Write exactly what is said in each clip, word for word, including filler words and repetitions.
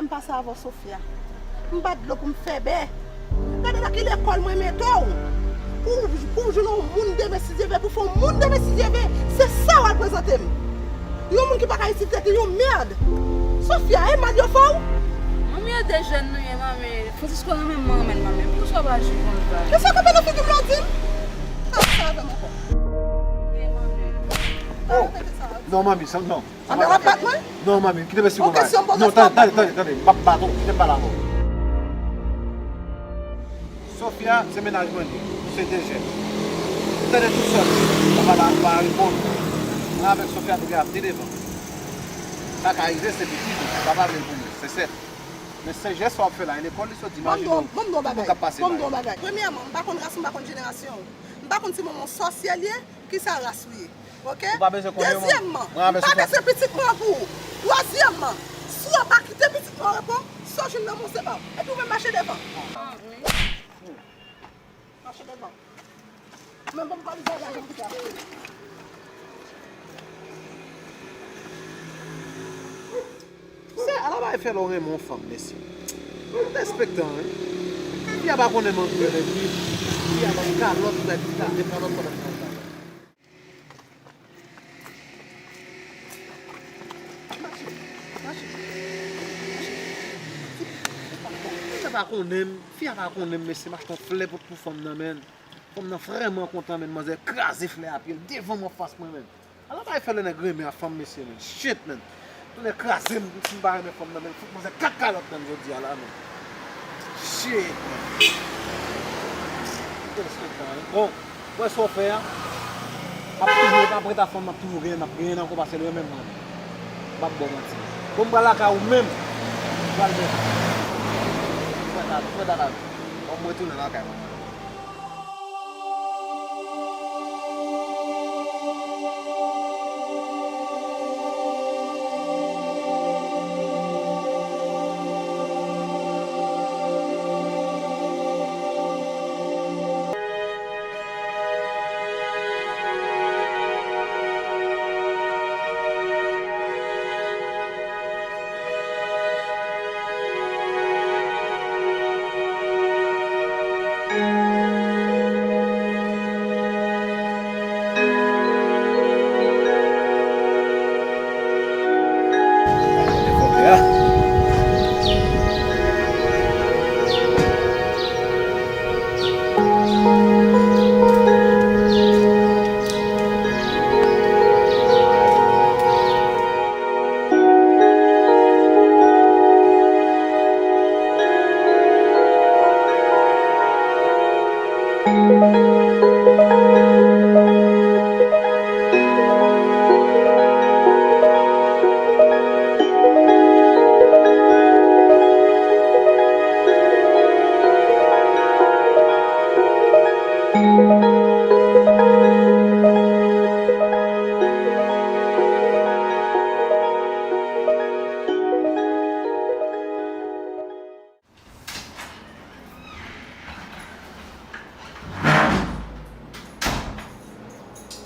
Pase avè w, Sofia. M bat dlo pou m fè bè. Gade nan ki lekòl mwen mete w. Pou, pou w jwenn yon moun demen si Dye vle, pou w fè yon moun demen si Dye vle, se sa w al prezante m. Yon moun ki pa ka itil tèt li, yon mèd. Sofia, e mèd yo fè w? Manmi, e de jèn nou ye, manmi. Francisco renmen m, mwen renmen l, manmi. Poukisa w pa jwe konsa? Kisa w kanpe nan figi m la w di m? Pa fè sa avè m ankò. Wi, manmi. Pa repete sa. Non, manmi, sa, non. Sa pa la fèt mwen? Non, manmi, kite mesye konsa. Yon kesyon m poze, non, tande, tande, tande, tande. M ap bat ou, kite m pale avè w. Sofia, se mennaj mwen li. Nou se de jèn. Ou tande tout sòt. Papa la pa reponn. Mwen avèk Sofia, nou gen ap de devan. Sa ka rive, se pitit ou. Papa vle l pou nou, se sèt. Men se jès sa w ap fè la, e lekòl li sot di, imajine w, tout moun k ap pase bay. Ban m di w yon bagay. Premyèman, m pa konn ras ou, m pa konn jenerasyon w. M pa konn si manman w sòsyè l ye, kisa ras ou ye. Oke? Ou pa bezwen konnen, manmi. Dezyèmman, m pa bezwen pitit mwen an pou ou. Twazyèmman, si w pa kite pitit mwen an repo, sa w jwenn nan men w se pa w. Epi w menm mache devan. Mache devan. Men bon, m pa bezwen gade konsa. Se ala bay fè lè w renmen yon fanm, mesye. Derespektan, wi. Fi a pa konnen m antoure nèg li. Fi a ban m kalòt, li bay m kalòt pandan m nan travay. Mache, mache, mache. Fi a pa konnen m, fi a pa konnen m, mesye, m achte yon flè pou, pou fanm nan, menn. Fanm nan vrèman kontan, menn, manzè kraze flè a pye l devan mwen, fas mwen, menn. Ala bay fè lè nèg renmen ak fanm, mesye, menn. Shit, menn. Tonnè kraze m, si m pa renmen fanm nan, menn. Fout manzè kat kalòt nan jodi a la, menn. Shit, menn. Derespektan, wi. Bon, wè sa w fè a. M ap toujou, m ap ret ak fanm, m ap toujou genyen, m ap genyen ankò, paske l renmen m, manmi. M p ap ba w manti. Bon, m pral lakay ou menm. M pral menm. Fè dada, fè dada. Bon, m retounen lakay mwen.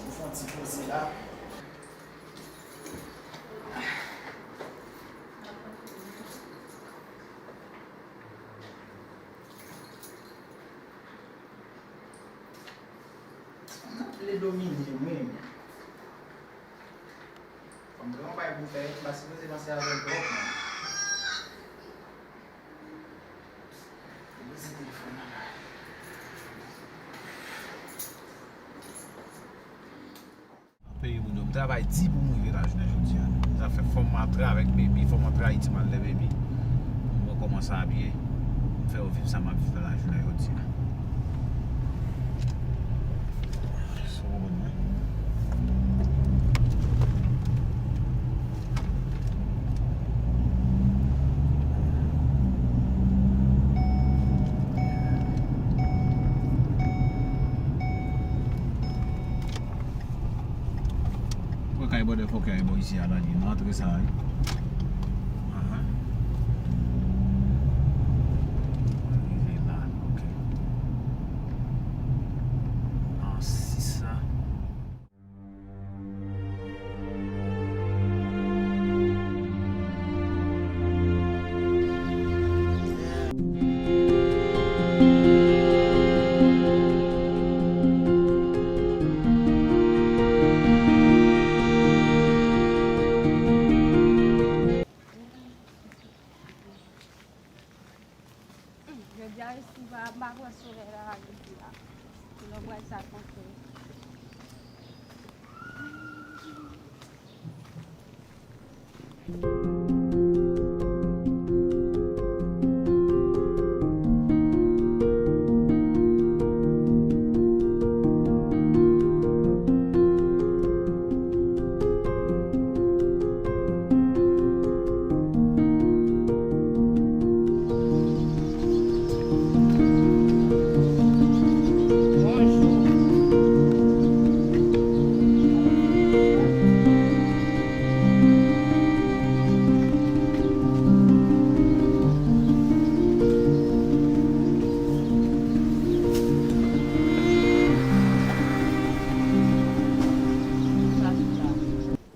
Ou fè yon ti poze la. Vle domine m, wi. Fò m gen yon bagay pou fè, m pa sipoze panse avè l twòp, non. Poze telefòn nan la. Peyi moun yo, m travay di pou m rive lajounen jodi a. Sa fè fò m antre avèk baby, fò m antre Ayiti m al lè baby. Pou m wè kòman sa ap ye. M fè yo viv sa m ap viv nan lajounen jodi a. Sa w konprann mwen? Wè kay bòdè fòkè a bò isi a la, li nan antre sa a, wi. Ahan. Rive la, ok. Nan sis la.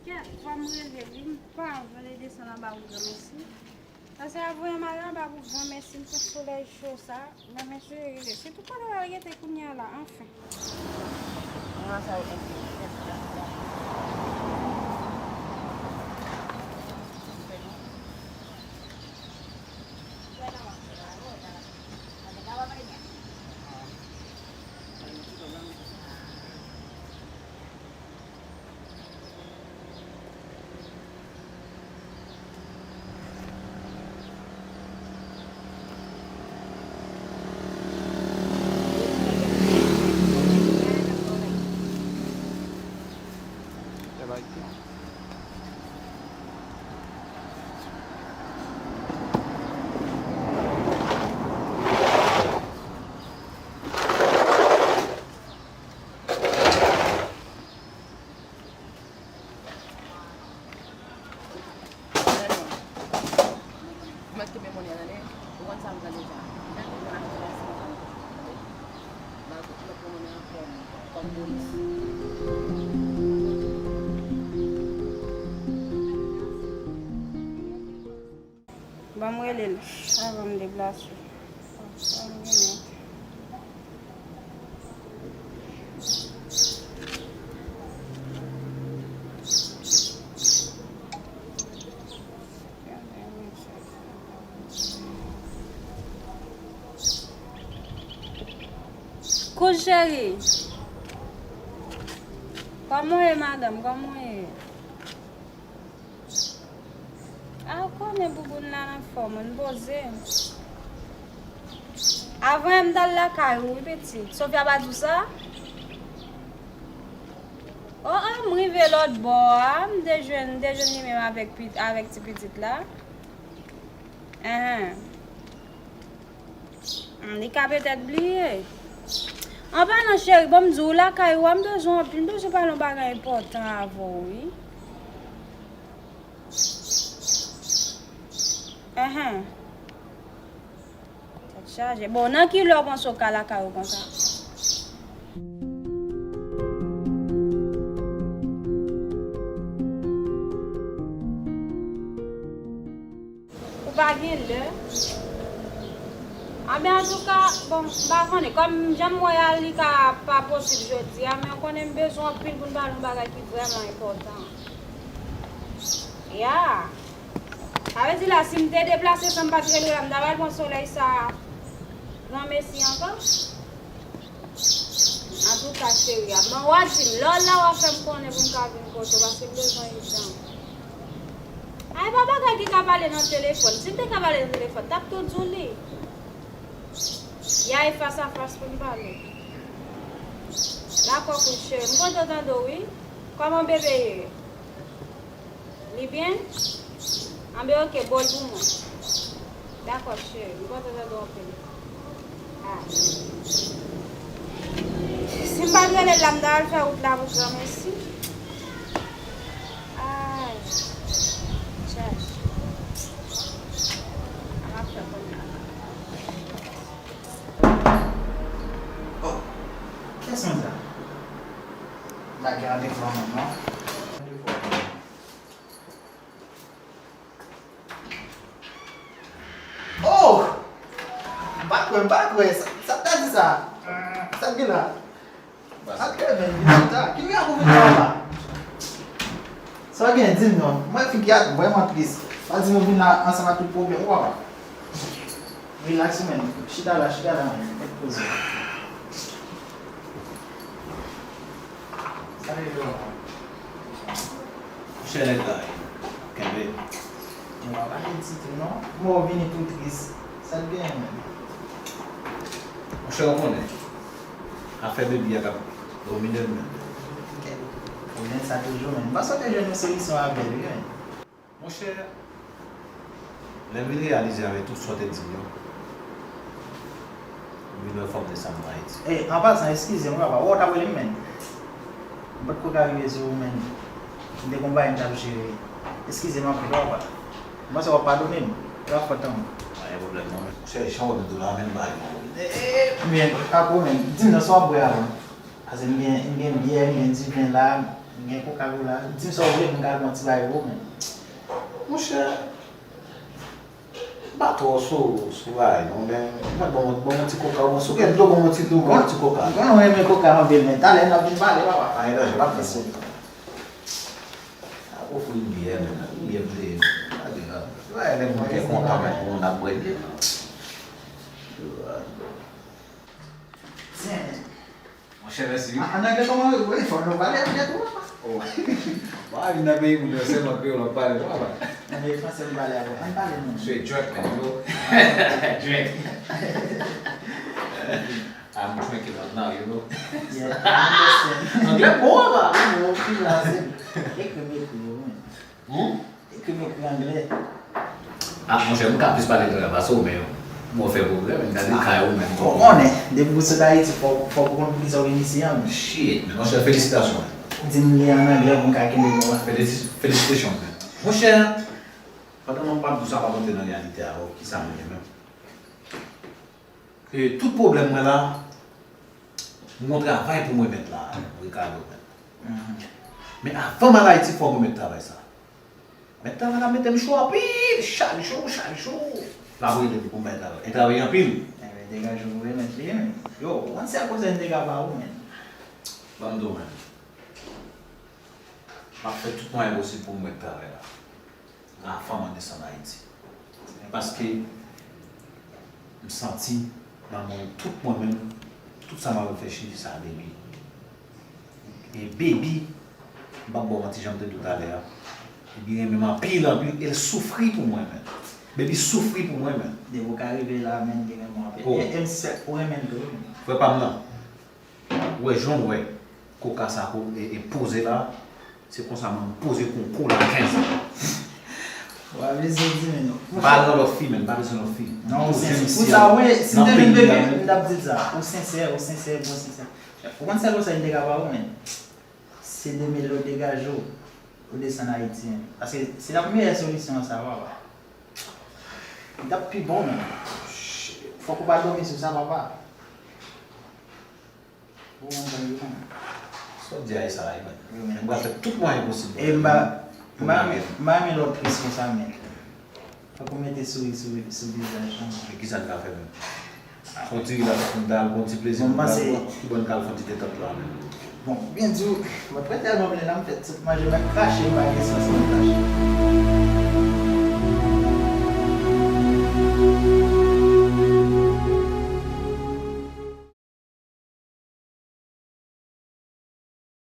Kèt, fò m rele li, m pa vle desann anba pou granmèsi. Paske ap voye m al anba pou granmèsi, m sou solèy cho sa. Granmèsi rele. Sitou kote l al rete kounye a la, anfen. Mwen sa yo enkyete tèt la. Mwen kenbe monnen an, tande. Ou konn sa m pran deja. Mwen kenbe monnen an, tande. Mwen pran monnen an kòm, kòm bonis. Ban m rele l avan m deplase. Sa m gen nèt. Kouch cheri. Kòman w ye, madanm? Kòman w ye? A, ou konnen bouboun la anfòm, ann poze. Avan yè m t al lakay ou, wi, pitit. Sofia pa di w sa? O, o, m rive lòt bò a, m te jwenn, m te jwenn li menm avèk pit-, avèk ti pitit la. Enhen. Hmm, li ka petèt bliye. An palan, cheri, bon, m di w lakay ou a, m bezwen anpil, m bezwen pale yon bagay enpòtan avè w, wi. Enhen. Tèt chaje. Bon, nan ki lè w panse w ka lakay ou konsa? Ou pa gen lè. Anben, antouka, bon, m pa konnen. Kòm jan m wè a, li ka pa posib jodi a, men w konnen m bezwen w anpil pou n pale yon bagay ki vrèman enpòtan. Ya. Sa vle di la, si m te deplase san m pa t rele w la, m ta pral pran solèy sa a. Granmesi ankò. Antouka, cheri a, men w a di m, lè w la, w a fè m konnen pou m ka vin kote w, paske m bezwen ijan. A, e pa bagay ki ka pale nan telefòn. Si m te ka pale nan telefòn, t ap tou di w li. Ya, e fas a fas pou n pale. Dakò, kouch cheri. M kontan tande w, wi. Kòman bebe ye? Li byen? Anben, oke, bo l pou mwen. Dakò, cheri. M kontan tande w anpil. Ay. Si m pa t rele l la, m ta al fè wout la pou granmesi. Ay. Chèch. Sa m ap fè kounye a la? Oh, kiyès moun sa? Lage randevou an menm, non? Oh! M pa kwè, m pa kwè. Sa, sa w ta di sa? Sa k gen la? Sa k gen, men, vin chita. Ki mirak ou vin la la? Sa w gen, di m non. Mwen figi a vrèman tris. Pa di m ou vin la ansanm ak tout pwoblèm ou, papa. Rilaks, men. Chita la, chita la, men. Mèt poze. Sa rive, papa? Kouche nèg la, wi. Kenbe. Ou pa pale ditou non. Mwen w vini tou tris. Sa t genyen menm? Monchè, ou konnen, afè baby a k ap domine m menm. Ou gen sa toujou menm. M panse w te jwenn yon solisyon avè l wi menm. Monchè, lè m vin reyalize avèk tout sa w te di m yo, m vin wè fò m desann Ayiti. E, an pasan, eskize m papa, wè w t ap rele m menm. M pa t ko ka rive sou ou menm. M te gon bagay m t ap jere. Eskize m anpil papa. M panse w ap padone m. E pa fòt an mwen. Pa gen pwoblèm non. Monchè, jan w ap di la menm bagay mwen. E, e, men, pa pwoblèm. Di m nan sa w ap bwè avan. Paske m gen, m gen byè, m gen diven la, m gen kokakola. Di m sa w vle pou m ka al pran ti bagay pou ou menm. Monchè, m pa twò sou, sou bagay non, men mwen bon, bon yon ti koka, ou si w gen dlo, bon yon ti dlo, bon yon ti koka. Bon, ou renmen koka anpil, men talè n ap vin pale, papa. Pa gen danje, pa pran sou. A ofri m byè, men, byè m te, pa gen danje. Bagay lè moun kè kontan, men, moun ap bwè byè. Tiens. Monchè, mèsi wi. An anglè kòman yo, wi, fò nou pale anglè tou, papa. Oh. Bon, a vin nan peyi moun yo, sèlman kreyòl w ap pale, non, papa? Nan peyi franse m pale avè w. An pale non. Straight drink, man, you know? Drink. I'm drinking up now, you know? Yeah, I understand. Anglè bon, papa. Bon, pi la, se ekri m ekri yo, wi. Hmm? Ekri m ekri anglè. Ah, monchè, m ka plis pale kreyòl pase w, men mwen fè pwogrè, men gade kay ou menm. Ou konnen, depi w sot Ayiti, fò, fò w konn poukisa w vin isi a, men. Shit, men monchè, felisitasyon, men. Di m li an anglè pou m ka kenbe mo a. Felis-, felisitasyon, men. Monchè, pandan m ap di w sa, pa monte nan reyalite a, oh, kisa m ye menm. E tout pwoblèm mwen la, m gon travay pou m remèt la, Ricardo, men. Men avan m al Ayiti, fò m remèt travay sa. Mèt travay la mete m cho anpil, chak jou, chak jou. L ap rele m pou m bay travay. E travay anpil. Enben, degaje w pou remèt li, men. Yo, ou konn sèl konsèy m te ka ba ou, men. Ban m di w, men. M ap fè tout mwayen posib pou m mèt travay la. Avan m desann Ayiti. Paske m santi nan mwen tout mwen menm, tout sa m ap reflechi se a Baby. E Baby, m p ap ba w manti, jan m te di w talè a, Baby renmen m anpil, anpil, e l soufri pou mwen, men. Baby soufri pou mwen, men. Depi w ka rive la, men, li renmen w anpil. Oh. E, e m sèk ou renmen l tou, wi. Frè pa m nan. Ou wè jan w wè koka sa ko-, e, e poze la, se konsa mwen m poze kon kola kenz an. Ou pa bezwen di men non. M pa al nan lòt fi, men m pa bezwen lòt fi. Non, ou sensè. Pou sa, wi, si m te vin bebe, m t ap di l sa. Ou sensè, ou sensè, bon sensè. Ou konn sèl konsèy m te ka ba ou, men. Se de mil lòt degaje w, ou desann Ayiti, men. Paske se la meyè solisyon an sa, papa. Li t ap pi bon, men. Fòk ou pa dòmi sou sa, papa. Ou konprann, ou konprann. Sa w di a, e sa la, wi, men. Wi, men. M pral fè tout mwayen posib pou e m pa, m pa renmen, m pa renmen lè w tris konsa, men. Fòk ou mete souri sou, sou vizaj ou. E kisa n ka fè menm? Fon ti rilaks pou n ta al pran ti plezi pou n ta al pran. Ki bò n ka al fè yon ti detant la menm? Bon, byen di w, mwen prete al mwen la, m fè tout manje, mwen krache, m pa gen sans pou m krache.